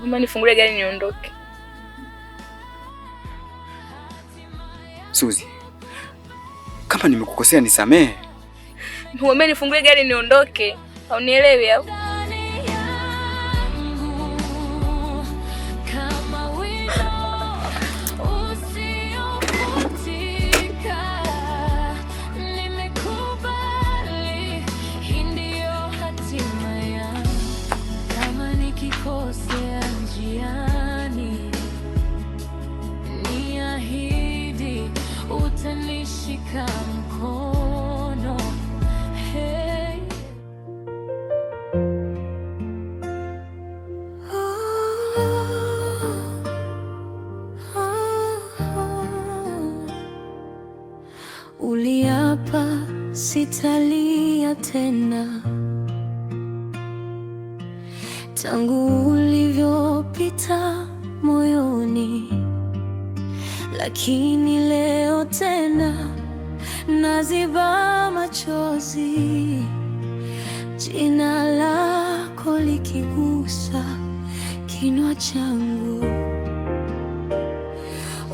Mama, nifungulie gari niondoke. Suzi, kama nimekukosea nisamehe. Niombe nifungulie gari niondoke. Haunielewi au? Utanishika mkono. Hey. Uliapa sitalia tena, tangu ulivyopita moyoni, lakini leo tena naziba machozi, jina lako likigusa kinywa changu.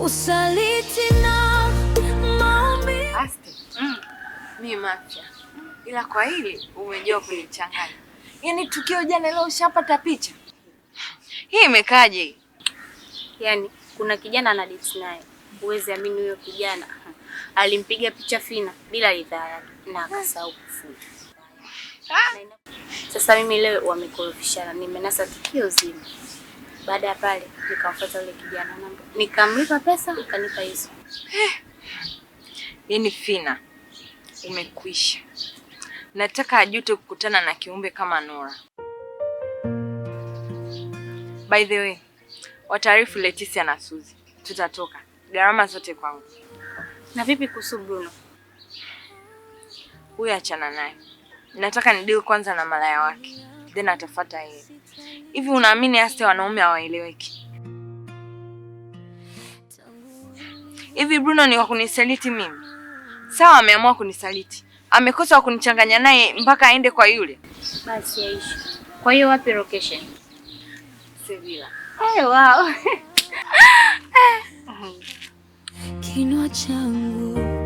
Usaliti na maumivu. Asti, mi mafia. Ila kwa hili umejua kunichanganya. Yaani tukio jana leo ushapata picha. Hii imekaje? Yaani kuna kijana ana date naye. Huwezi amini, huyo kijana alimpiga picha Fina bila ridhaa yake na akasahau kufuta. Sasa mimi leo wamekorofishana, nimenasa tukio zima. Baada ya pale nikamfuata yule kijana, nikamlipa pesa, akanipa hizo. Yaani Fina umekwisha. Nataka ajute kukutana na kiumbe kama Nora. By the way, wataarifu Leticia na Suzi. Tutatoka. Gharama zote kwangu. Na vipi kuhusu Bruno? Huyu achana naye. Nataka ni deal kwanza na malaya wake. Then atafuata yeye. Hivi unaamini hasa wanaume hawaeleweki? Hivi Bruno ni wa kunisaliti mimi? Sawa, ameamua kunisaliti. Amekosa wa kunichanganya naye mpaka aende kwa yule. Basi Aisha. Kwa hiyo wapi location? Sevilla. Hey, wow. Kinywa changu.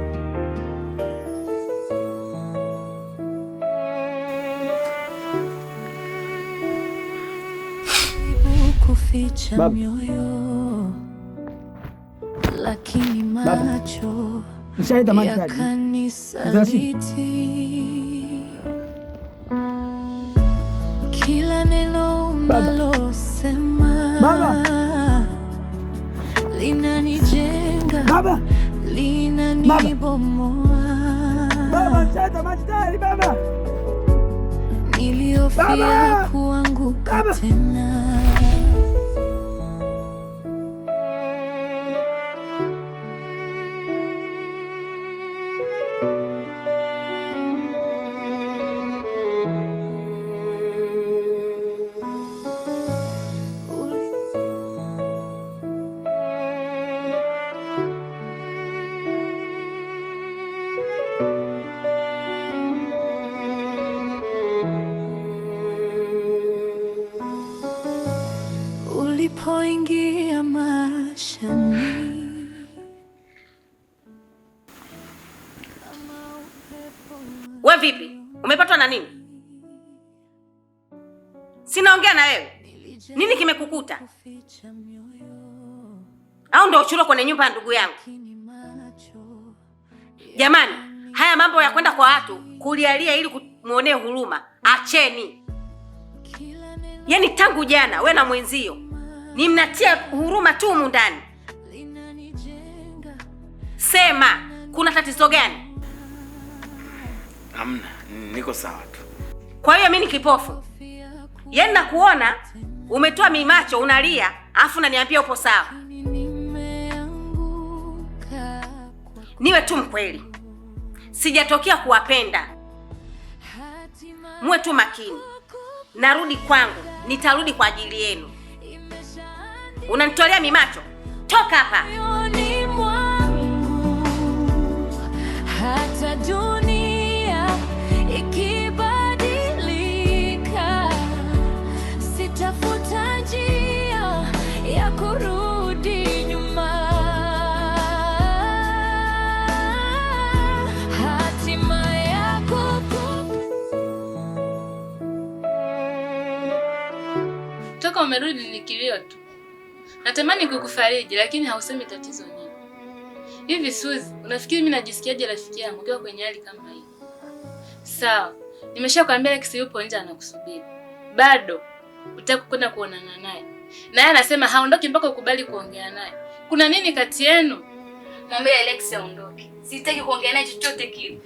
Kuficha mioyo, lakini macho yakanisaliti. Kila neno unalosema linanijenga, linanibomoa. Nilihofia kuanguka tena. Ulipoingia maishani. We vipi? Umepatwa na nini? Sinaongea na wewe. Nini kimekukuta? Au ndio uchuro kwenye nyumba ya ndugu yangu? Jamani, haya mambo ya kwenda kwa watu kulialia ili kumuonee huruma, acheni. Yaani tangu jana we na mwenzio ni mnatia huruma tu humu ndani. Sema, kuna tatizo gani? Hamna, niko sawa tu. Kwa hiyo mimi ni kipofu? Yaani nakuona umetoa mimacho unalia, afu unaniambia upo sawa. Niwe tu mkweli, sijatokea kuwapenda. Muwe tu makini. Narudi kwangu, nitarudi kwa ajili yenu. Unanitolea mimacho? Toka hapa. Hata dunia ikibadilika, sitafuta njia. Toka umerudi ni kilio tu. Natamani kukufariji lakini hausemi tatizo nini. Hivi Suzi, unafikiri mimi najisikiaje rafiki yangu ukiwa kwenye hali kama hii? Sawa, nimeshakwambia Alex yupo nje anakusubiri. Bado utaki kwenda kuonana naye. Na yeye anasema haondoki mpaka ukubali kuongea naye. Kuna nini kati yenu? Mwambie Alex aondoke. Sitaki kuongea naye chochote kile.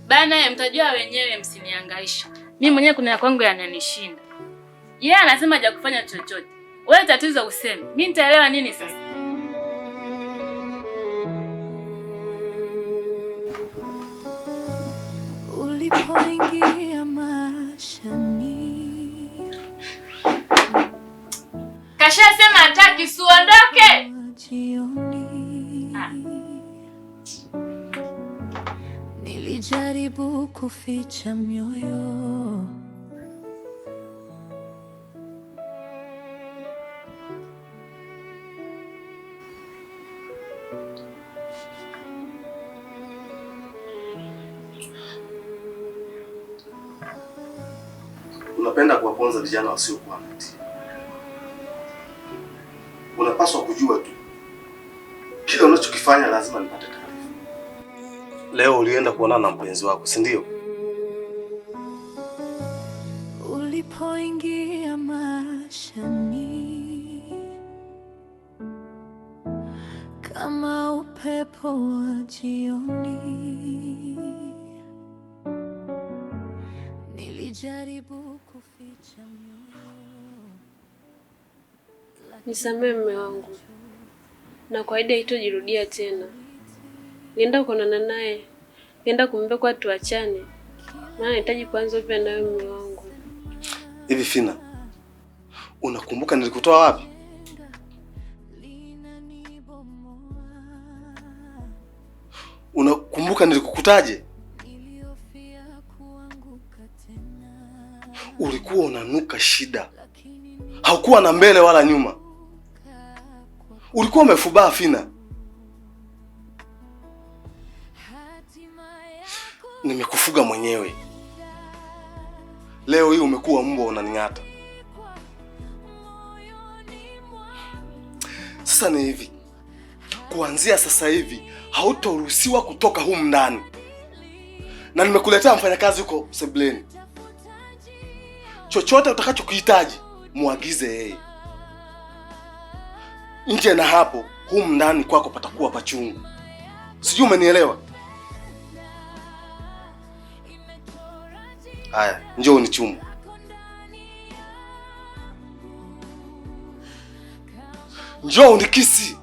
Bana, mtajua wenyewe, msinihangaisha. Mimi mwenyewe kuna ya kwangu yananishinda. Yeye anasema hajakufanya chochote. Wewe tatizo useme. Mimi nitaelewa nini sasa? Ulipoingia maishani, Kashasema hataki, si uondoke. Jioni nilijaribu kuficha mioyo. Unapenda kuwaponza vijana wasiokuwa na hatia. Unapaswa kujua tu kile unachokifanya lazima nipate taarifa. Leo ulienda kuonana na mpenzi wako, si ndio? Ulipoingia maishani, kama upepo wa jioni, nilijaribu kuficha mioyo. Nisamehe mume wangu, na kwa ahidi haitojirudia tena. Nienda kuonana naye, nienda kumwambia kwa tuachane, maana nahitaji kuanza upya nawe mume wangu. Hivi Fina, unakumbuka nilikutoa wapi? Unakumbuka nilikukutaje? Ulikuwa unanuka shida, haukuwa na mbele wala nyuma, ulikuwa umefubaa Fina. Nimekufuga mwenyewe, leo hii umekuwa mbwa unaning'ata. Sasa ni hivi, kuanzia sasa hivi hautoruhusiwa kutoka humu ndani, na nimekuletea mfanyakazi huko sebuleni. Chochote utakachokihitaji muagize yeye. Nje na hapo, humu ndani kwako patakuwa pachungu. Sijui umenielewa? Haya, njoo unichumu. Njoo unikisi.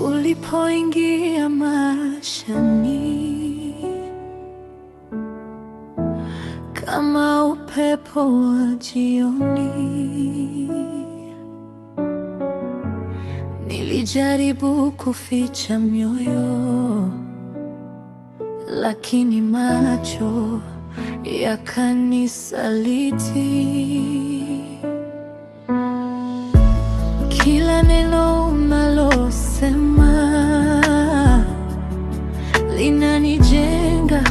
Ulipoingia maishani, kama upepo wa jioni, nilijaribu kuficha mioyo, lakini macho yakanisaliti. Kila neno unalosema linanijenga,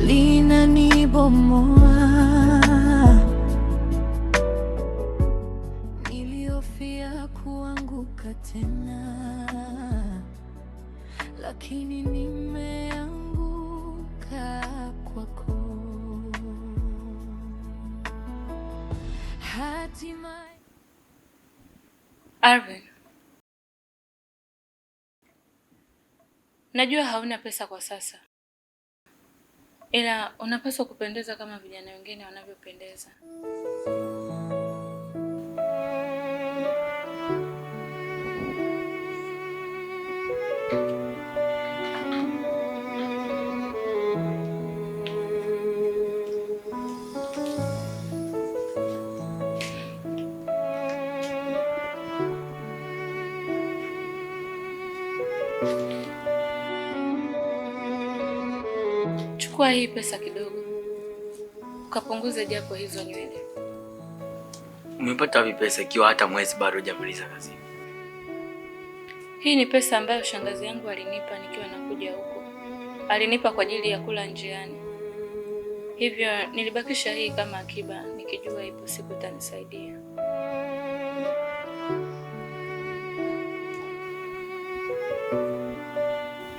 linanibomoa. Nilihofia kuanguka tena, lakini nimeanguka kwako. Hatimaye Arvin, najua hauna pesa kwa sasa, ila unapaswa kupendeza kama vijana wengine wanavyopendeza. Chukua hii pesa kidogo, ukapunguze japo hizo nywele. Umepata wapi pesa ikiwa hata mwezi bado hujamaliza kazi? Hii ni pesa ambayo shangazi yangu alinipa nikiwa nakuja huko. Alinipa kwa ajili ya kula njiani. Hivyo nilibakisha hii kama akiba, nikijua ipo siku itanisaidia.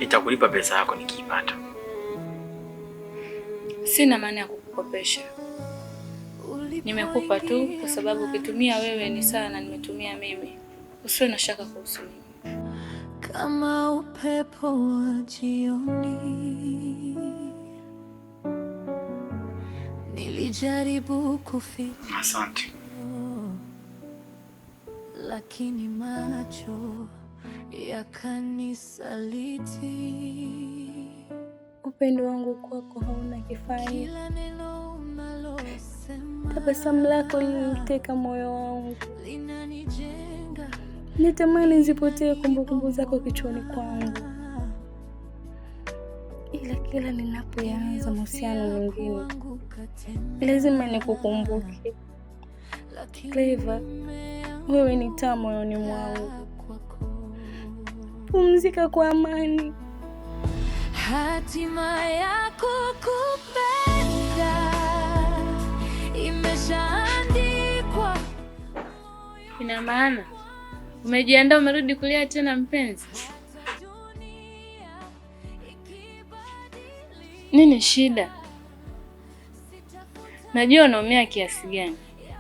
Nitakulipa pesa yako nikiipata. Sina maana ya kukukopesha. Nimekupa tu kwa sababu ukitumia wewe ni sawa na nimetumia mimi. Usiwe na shaka kuhusu mimi. Kama upepo wa jioni, nilijaribu kuficha. Asante. Lakini macho yakanisaliti. Upendo wangu kwako hauna kifani. Kila neno unalosema Tabasamu lako liliteka moyo wangu. linanijenga. Natamani zipotee kumbukumbu zako kichwani kwangu, ila kila ninapoyaanza mahusiano mengine lazima nikukumbuke. Clever, wewe ni taa moyoni mwangu. Pumzika kwa amani. Hatima ya kukupenda imeshaandikwa. Ina maana umejiandaa, umerudi kulia tena mpenzi? Nini shida? Najua unaumia kiasi gani,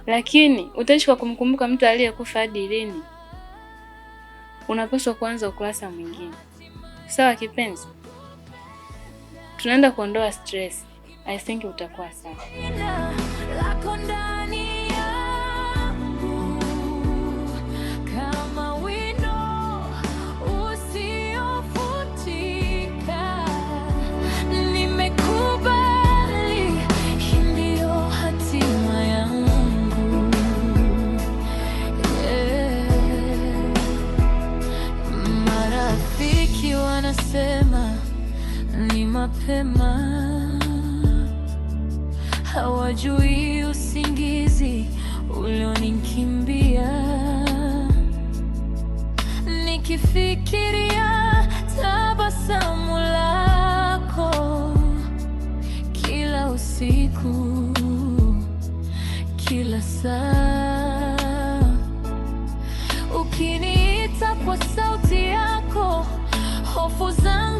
lakini utaishi kwa kumkumbuka mtu aliyekufa hadi lini? Unapaswa kuanza ukurasa mwingine. Sawa kipenzi? Tunaenda kuondoa stress. I think utakuwa sawa. Jina lako ndani yangu kama wino usiofutika. Nimekubali, hii ndiyo hatima yangu. Yeah. Marafiki wanasema ni mapema, hawajui usingizi ulionikimbia. Nikifikiria tabasamu lako kila usiku, kila saa, ukiniita kwa sauti yako, hofu zangu